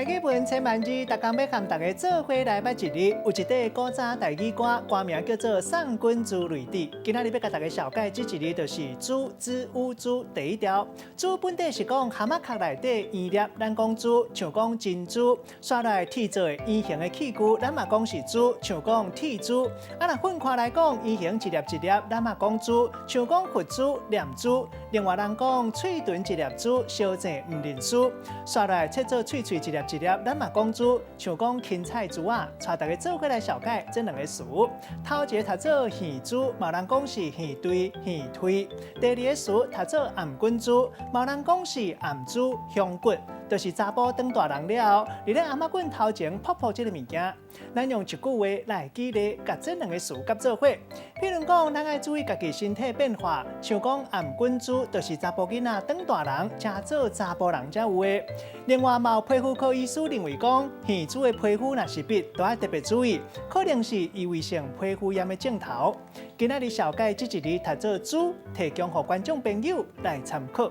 台語文千萬字，逐工欲佮大家做伙來捌一字。有一塊古早台語歌，歌名叫做《送君珠淚滴》。今仔日欲共大家紹介這一字，就是珠、子、烏、珠第一條。珠本底是講蚶仔殼內底圓粒，咱講珠，像講珍珠。紲來鐵做的圓形的器具，咱嘛講是珠，像講鐵珠。啊，若分開來講，圓形一粒一粒，咱嘛講珠，像講佛珠、念珠。另外人講喙唇一粒珠，相爭毋認輸。紲來切做碎碎一粒一粒，咱嘛講珠，像講芹菜珠仔。帶大家做伙來紹介這兩个詞。頭一个讀做耳珠，嘛有人講是耳堆、耳推。第二个詞讀做頷頸珠，嘛有人講是頷珠、香骨，就是查埔長大人了後，佇咧頷仔棍頭前噗噗這个物件。咱用一句話來舉例，共這兩个詞結做伙。譬如講，咱愛注意家己身體變化，像講頷頸珠，就是查埔囡仔長大人，成做查埔人才有的。另外，嘛有皮膚科醫師認為講，耳珠的皮膚若是癟，都愛特別注意，可能是異位性皮膚炎的症頭。今仔日紹介這一字讀做珠，提供予觀眾朋友來參考。